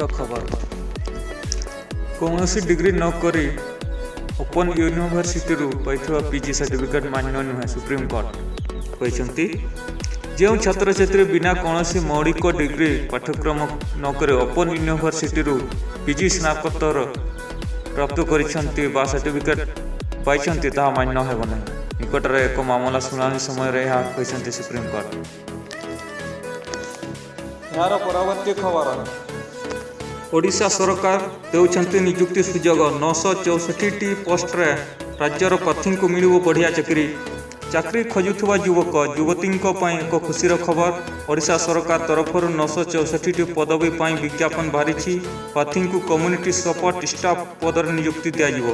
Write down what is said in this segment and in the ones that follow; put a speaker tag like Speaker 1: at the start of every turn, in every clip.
Speaker 1: ମୁଖ୍ୟ ଖବର। କୌଣସି ଡିଗ୍ରୀ ନ କରି ଓପନ୍ ୟୁନିଭର୍ସିଟିରୁ ପାଇଥିବା ପିଜି ସାର୍ଟିଫିକେଟ୍ ମାନ୍ୟ ନୁହେଁ, ସୁପ୍ରିମକୋର୍ଟ କହିଛନ୍ତି। ଯେଉଁ ଛାତ୍ରଛାତ୍ରୀ ବିନା କୌଣସି ମୌଳିକ ଡିଗ୍ରୀ ପାଠ୍ୟକ୍ରମ ନକରି ଓପନ୍ ୟୁନିଭର୍ସିଟିରୁ ପିଜି ସ୍ନାତକୋତ୍ତର ପ୍ରାପ୍ତ କରିଛନ୍ତି ବା ସାର୍ଟିଫିକେଟ୍ ପାଇଛନ୍ତି, ତାହା ମାନ୍ୟ ହେବ ନାହିଁ। ନିକଟରେ ଏକ ମାମଲା ଶୁଣାଣି ସମୟରେ ଏହା କହିଛନ୍ତି ସୁପ୍ରିମକୋର୍ଟ।
Speaker 2: ଏହାର ପରବର୍ତ୍ତୀ ଖବର।
Speaker 1: ଓଡ଼ିଶା ସରକାର ଦେଉଛନ୍ତି ନିଯୁକ୍ତି ସୁଯୋଗ। 964ଟି ପୋଷ୍ଟରେ ରାଜ୍ୟର ପ୍ରାର୍ଥୀଙ୍କୁ ମିଳିବ ବଢ଼ିଆ ଚାକିରି। ଚାକିରି ଖୋଜୁଥିବା ଯୁବକ ଯୁବତୀଙ୍କ ପାଇଁ ଏକ ଖୁସିର ଖବର। ଓଡ଼ିଶା ସରକାର ତରଫରୁ 964ଟି ପଦବୀ ପାଇଁ ବିଜ୍ଞାପନ ବାହାରିଛି। ପ୍ରାର୍ଥୀଙ୍କୁ କମ୍ୟୁନିଟି ସପୋର୍ଟ ଷ୍ଟାଫ୍ ପଦରେ ନିଯୁକ୍ତି ଦିଆଯିବ।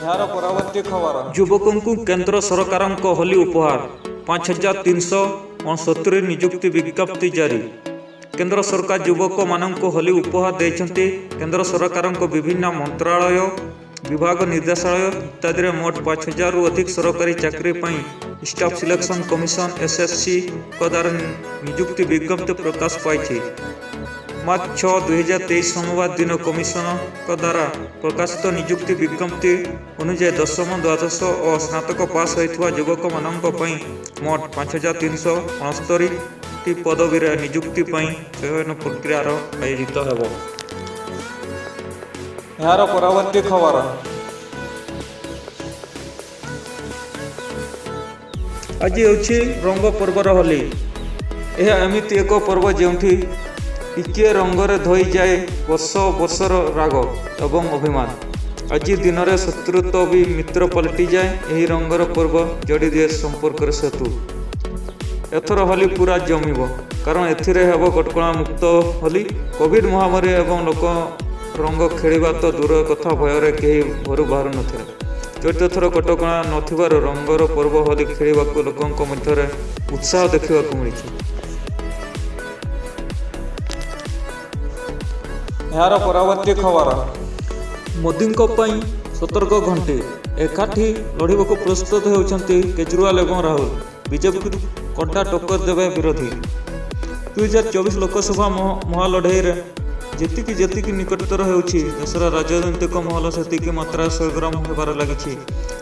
Speaker 2: ଏହାର ପରବର୍ତ୍ତୀ ଖବର।
Speaker 1: ଯୁବକଙ୍କୁ କେନ୍ଦ୍ର ସରକାରଙ୍କ ହୋଲି ଉପହାର, 5369 ନିଯୁକ୍ତି ବିଜ୍ଞପ୍ତି ଜାରି। କେନ୍ଦ୍ର ସରକାର ଯୁବକମାନଙ୍କୁ ହୋଲି ଉପହାର ଦେଇଛନ୍ତି। କେନ୍ଦ୍ର ସରକାରଙ୍କ ବିଭିନ୍ନ ମନ୍ତ୍ରାଳୟ, ବିଭାଗ, ନିର୍ଦ୍ଦେଶାଳୟ ଇତ୍ୟାଦିରେ ମୋଟ 5000ରୁ ଅଧିକ ସରକାରୀ ଚାକିରି ପାଇଁ ଷ୍ଟାଫ୍ ସିଲେକ୍ସନ୍ କମିଶନ ଏସ୍ଏସ୍ସିଙ୍କ ଦ୍ୱାରା ନିଯୁକ୍ତି ବିଜ୍ଞପ୍ତି ପ୍ରକାଶ ପାଇଛି। ମାର୍ଚ୍ଚ 6, 2023 ସୋମବାର ଦିନ କମିଶନଙ୍କ ଦ୍ୱାରା ପ୍ରକାଶିତ ନିଯୁକ୍ତି ବିଜ୍ଞପ୍ତି ଅନୁଯାୟୀ, ଦଶମ, ଦ୍ୱାଦଶ ଓ ସ୍ନାତକ ପାସ୍ ହୋଇଥିବା ଯୁବକମାନଙ୍କ ପାଇଁ ମୋଟ 5369ଟି ପଦବୀରେ ନିଯୁକ୍ତି ପାଇଁ ଚୟନ ପ୍ରକ୍ରିୟାର ଆୟୋଜିତ ହେବ।
Speaker 2: ଏହାର ପରବର୍ତ୍ତୀ ଖବର।
Speaker 1: ଆଜି ହେଉଛି ରଙ୍ଗ ପର୍ବର ହୋଲି। ଏହା ଏମିତି ଏକ ପର୍ବ, ଯେଉଁଠି ଟିକିଏ ରଙ୍ଗରେ ଧୋଇଯାଏ ବର୍ଷ ବର୍ଷର ରାଗ ଏବଂ ଅଭିମାନ। ଆଜି ଦିନରେ ଶତ୍ରୁତ୍ୱ ବି ମିତ୍ର ପାଲଟିଯାଏ। ଏହି ରଙ୍ଗର ପର୍ବ ଯୋଡ଼ିଦିଏ ସମ୍ପର୍କର ସେତୁ। ଏଥର ହୋଲି ପୁରା ଜମିବ, କାରଣ ଏଥିରେ ହେବ କଟକଣା ମୁକ୍ତ ହୋଲି। କୋଭିଡ ମହାମାରୀ ଏବଂ ଲୋକ ରଙ୍ଗ ଖେଳିବା ତ ଦୂର କଥା, ଭୟରେ କେହି ଘରୁ ବାହାରୁ ନଥିଲେ। ଚଳିତ ଥର କଟକଣା ନଥିବାରୁ ରଙ୍ଗର ପର୍ବ ହୋଲି ଖେଳିବାକୁ ଲୋକଙ୍କ ମଧ୍ୟରେ ଉତ୍ସାହ ଦେଖିବାକୁ ମିଳିଛି।
Speaker 2: ଏହାର ପରବର୍ତ୍ତୀ ଖବର।
Speaker 1: ମୋଦିଙ୍କ ପାଇଁ ସତର୍କ ଘଣ୍ଟି। ଏକାଠି ଲଢ଼ିବାକୁ ପ୍ରସ୍ତୁତ ହେଉଛନ୍ତି କେଜରିୱାଲ ଏବଂ ରାହୁଲ, ବିଜେପିକୁ କଡ଼ା ଟକ୍କର ଦେବେ ବିରୋଧୀ। 2024 ଲୋକସଭା ମହାଲଢ଼େଇରେ ଯେତିକି ଯେତିକି ନିକଟତର ହେଉଛି, ଦେଶର ରାଜନୈତିକ ମହଲ ସେତିକି ମାତ୍ରାରେ ସରଗରମ ହେବାରେ ଲାଗିଛି।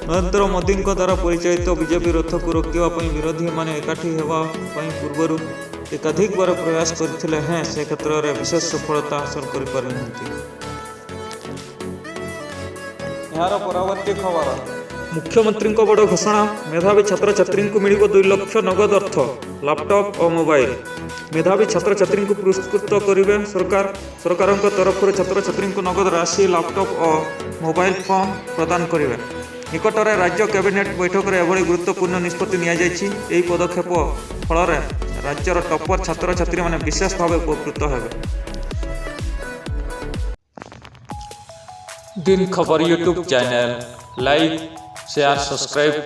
Speaker 1: ନରେନ୍ଦ୍ର ମୋଦିଙ୍କ ଦ୍ୱାରା ପରିଚାଳିତ ବିଜେପି ରଥକୁ ରୋକିବା ପାଇଁ ବିରୋଧୀମାନେ ଏକାଠି ହେବା ପାଇଁ ପୂର୍ବରୁ ଏକାଧିକବାର ପ୍ରୟାସ କରିଥିଲେ ହେଁ ସେ କ୍ଷେତ୍ରରେ ବିଶେଷ ସଫଳତା ହାସଲ କରିପାରିନାହାନ୍ତି।
Speaker 2: ଏହାର ପରବର୍ତ୍ତୀ ଖବର।
Speaker 1: ମୁଖ୍ୟମନ୍ତ୍ରୀଙ୍କ ବଡ଼ ଘୋଷଣା। ମେଧାବୀ ଛାତ୍ରଛାତ୍ରୀଙ୍କୁ ମିଳିବ 2 ଲକ୍ଷ ନଗଦ ଅର୍ଥ, ଲାପଟପ୍ ଓ ମୋବାଇଲ। ମେଧାବୀ ଛାତ୍ରଛାତ୍ରୀଙ୍କୁ ପୁରସ୍କୃତ କରିବେ ସରକାର। ସରକାରଙ୍କ ତରଫରୁ ଛାତ୍ରଛାତ୍ରୀଙ୍କୁ ନଗଦ ରାଶି, ଲାପଟପ୍ ଓ ମୋବାଇଲ ଫୋନ୍ ପ୍ରଦାନ କରିବେ। ନିକଟରେ ରାଜ୍ୟ କ୍ୟାବିନେଟ୍ ବୈଠକରେ ଏଭଳି ଗୁରୁତ୍ୱପୂର୍ଣ୍ଣ ନିଷ୍ପତ୍ତି ନିଆଯାଇଛି। ଏହି ପଦକ୍ଷେପ ଫଳରେ ରାଜ୍ୟର ଟପ୍ପର ଛାତ୍ରଛାତ୍ରୀମାନେ ବିଶେଷ ଭାବେ ଉପକୃତ ହେବେ। ଦିନ ଖବର YouTube channel like, share, subscribe,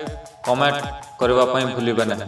Speaker 1: comment କରିବା ପାଇଁ ଭୁଲିବେ ନାହିଁ।